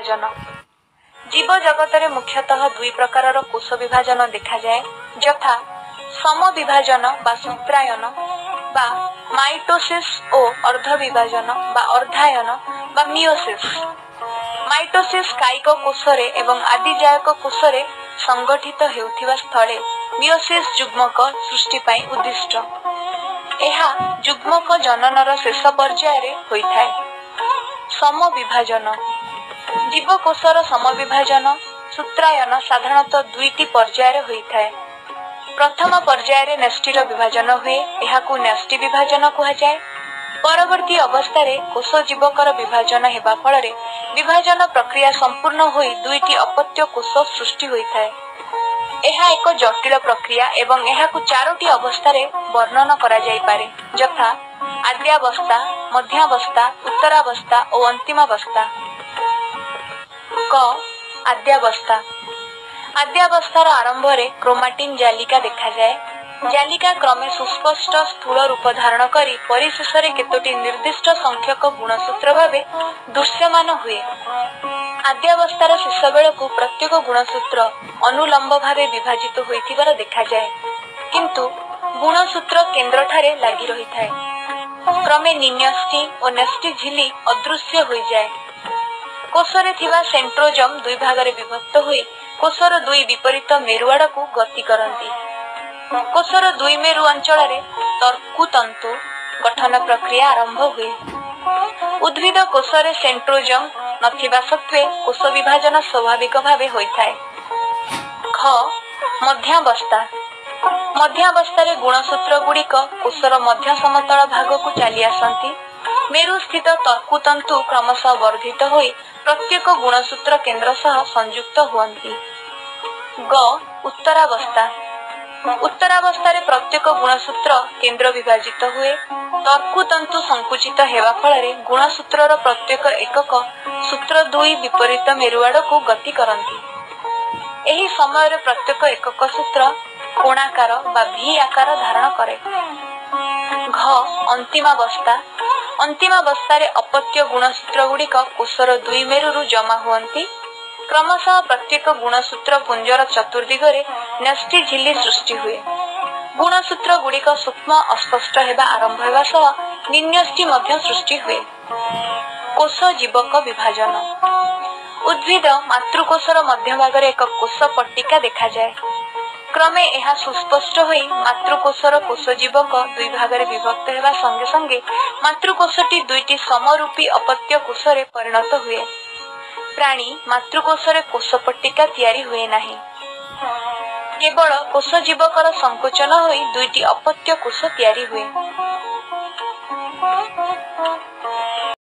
ବିଭାଜନ। ଜୀବ ଜଗତରେ ମୁଖ୍ୟତଃ ଦୁଇ ପ୍ରକାରର କୋଷ ବିଭାଜନ ଦେଖାଯାଏ, ଯଥା ସମବିଭାଜନ ବା ସୂତ୍ରାୟନ ବା ମାଇଟୋସିସ୍ ଓ ଅର୍ଦ୍ଧବିଭାଜନ ବା ଅର୍ଦ୍ଧାୟନ ବା ମିଓସିସ୍। ମାଇଟୋସିସ୍ କାୟିକ କୋଷରେ ଏବଂ ଆଦିଜାୟକ କୋଷରେ ସଂଗଠିତ ହେଉଥିବା ସ୍ଥଳେ ମିଓସିସ୍ ଯୁଗ୍ମକ ସୃଷ୍ଟି ପାଇଁ ଉଦ୍ଦିଷ୍ଟ। ଏହା ଯୁଗ୍ମକ ଜନନର ଶେଷ ପର୍ଯ୍ୟାୟରେ ହୋଇଥାଏ। ସମବିଭାଜନ। ଜୀବକୋଷର ସମବିଭାଜନ ସୂତ୍ରାୟନ ସାଧାରଣତଃ ଦୁଇଟି ପର୍ଯ୍ୟାୟରେ ହୋଇଥାଏ। ପ୍ରଥମ ପର୍ଯ୍ୟାୟରେ ନ୍ୟଷ୍ଟିର ବିଭାଜନ ହୁଏ, ଏହାକୁ ନ୍ୟଷ୍ଟି ବିଭାଜନ କୁହାଯାଏ। ପରବର୍ତ୍ତୀ ଅବସ୍ଥାରେ କୋଷ ଜୀବକର ବିଭାଜନ ହେବା ଫଳରେ ବିଭାଜନ ପ୍ରକ୍ରିୟା ସମ୍ପୂର୍ଣ୍ଣ ହୋଇ ଦୁଇଟି ଅପତ୍ୟ କୋଷ ସୃଷ୍ଟି ହୋଇଥାଏ। ଏହା ଏକ ଜଟିଳ ପ୍ରକ୍ରିୟା ଏବଂ ଏହାକୁ ଚାରୋଟି ଅବସ୍ଥାରେ ବର୍ଣ୍ଣନ କରାଯାଇପାରେ, ଯଥା ଆଦ୍ୟାବସ୍ଥା, ମଧ୍ୟାବସ୍ଥା, ଉତ୍ତରାବସ୍ଥା ଓ ଅନ୍ତିମାବସ୍ଥା। କ ଆଦ୍ୟାବସ୍ଥା। ଆଦ୍ୟାବସ୍ଥାର ଆରମ୍ଭରେ କ୍ରୋମାଟିନ୍ ଜାଲିକା ଦେଖାଯାଏ। ଜାଲିକା କ୍ରମେ ସୁସ୍ପଷ୍ଟ ସ୍ଥୂଳ ରୂପ ଧାରଣ କରି ପରିଶେଷରେ କେତୋଟି ନିର୍ଦ୍ଦିଷ୍ଟ ସଂଖ୍ୟକ ଗୁଣସୂତ୍ର ଭାବେ ଦୃଶ୍ୟମାନ ହୁଏ। ଆଦ୍ୟାବସ୍ଥାର ଶେଷ ବେଳକୁ ପ୍ରତ୍ୟେକ ଗୁଣସୂତ୍ର ଅନୁଲମ୍ବ ଭାବେ ବିଭାଜିତ ହୋଇଥିବାର ଦେଖାଯାଏ, କିନ୍ତୁ ଗୁଣସୂତ୍ର କେନ୍ଦ୍ରଠାରେ ଲାଗି ରହିଥାଏ। କ୍ରମେ ନିନ୍ୟଷ୍ଟି ଓ ନ୍ୟଷ୍ଟି ଝିଲ୍ଲୀ ଅଦୃଶ୍ୟ ହୋଇଯାଏ। କୋଷରେ ଥିବା ସେଣ୍ଟ୍ରୋଜମ୍ ଦୁଇ ଭାଗରେ ବିଭକ୍ତ ହୋଇ କୋଷର ଦୁଇ ବିପରୀତ ମେରୁ ଆଡ଼କୁ ଗତି କରନ୍ତି। କୋଷର ଦୁଇ ମେରୁ ଅଞ୍ଚଳରେ ତର୍କୁତନ୍ତୁ ଗଠନ ପ୍ରକ୍ରିୟା ଆରମ୍ଭ ହୁଏ। ଉଦ୍ଭିଦ କୋଷରେ ସେଣ୍ଟ୍ରୋଜମ୍ ନଥିବା ସତ୍ତ୍ୱେ କୋଷ ବିଭାଜନ ସ୍ୱାଭାବିକ ଭାବେ ହୋଇଥାଏ। ଖ ମଧ୍ୟାବସ୍ଥା। ମଧ୍ୟାବସ୍ଥାରେ ଗୁଣସୂତ୍ର ଗୁଡ଼ିକ କୋଷର ମଧ୍ୟ ସମତଳ ଭାଗକୁ ଚାଲି ଆସନ୍ତି। ମେରୁସ୍ଥିତ ତର୍କୁତନ୍ତୁ କ୍ରମଶଃ ବର୍ଦ୍ଧିତ ହୋଇ ପ୍ରତ୍ୟେକ ଗୁଣସୂତ୍ର କେନ୍ଦ୍ର ସହ ସଂଯୁକ୍ତ ହୁଅନ୍ତି। ଗ ଉତ୍ତରାବସ୍ଥା। ଉତ୍ତରାବସ୍ଥାରେ ପ୍ରତ୍ୟେକ ଗୁଣସୂତ୍ର କେନ୍ଦ୍ର ବିଭାଜିତ ହୁଏ। ତର୍କୁତନ୍ତୁ ସଂକୁଚିତ ହେବା ଫଳରେ ଗୁଣସୂତ୍ରର ପ୍ରତ୍ୟେକ ଏକକ ସୂତ୍ର ଦୁଇ ବିପରୀତ ମେରୁ ଆଡ଼କୁ ଗତି କରନ୍ତି। ଏହି ସମୟରେ ପ୍ରତ୍ୟେକ ଏକକ ସୂତ୍ର କୋଣାକାର ବା ଭି ଆକାର ଧାରଣ କରେ। ଘ ଅନ୍ତିମାବସ୍ଥା। ଅନ୍ତିମାବସ୍ଥାରେ ଅପତ୍ୟ ଗୁଣସୂତ୍ର ଗୁଡ଼ିକ କୋଷର ଦୁଇ ମେରୁରୁ ଜମା ହୁଅନ୍ତି। କ୍ରମଶଃ ପ୍ରତ୍ୟେକ ଗୁଣସୂତ୍ର ପୁଞ୍ଜର ଚତୁର୍ଦିଗରେ ନ୍ୟଷ୍ଟି ଝିଲ୍ଲୀ ସୃଷ୍ଟି ହୁଏ। ଗୁଣସୂତ୍ର ଗୁଡ଼ିକ ସୂକ୍ଷ୍ମ ଅସ୍ପଷ୍ଟ ହେବା ଆରମ୍ଭ ହେବା ସହ ନିନ୍ୟଷ୍ଟି ମଧ୍ୟ ସୃଷ୍ଟି ହୁଏ। କୋଷ ଜୀବକ ବିଭାଜନ। ଉଦ୍ଭିଦ ମାତୃକୋଷର ମଧ୍ୟଭାଗରେ ଏକ କୋଷ ପଟ୍ଟିକା ଦେଖାଯାଏ। କ୍ରମେ ଏହା ସୁସ୍ପଷ୍ଟ ହୋଇ ମାତୃକୋଷର କୋଷ ଜୀବକ ଦୁଇ ଭାଗରେ ବିଭକ୍ତ ହେବା ସଙ୍ଗେ ସଙ୍ଗେ ମାତୃକୋଷଟି ଦୁଇଟି ସମରୂପୀ ଅପତ୍ୟ କୋଷରେ ପରିଣତ ହୁଏ। ପ୍ରାଣୀ ମାତୃକୋଷରେ କୋଷ ପଟ୍ଟିକା ତିଆରି ହୁଏ ନାହିଁ, କେବଳ କୋଷ ଜୀବକର ସଂକୋଚନ ହୋଇ ଦୁଇଟି ଅପତ୍ୟ କୋଷ ତିଆରି ହୁଏ।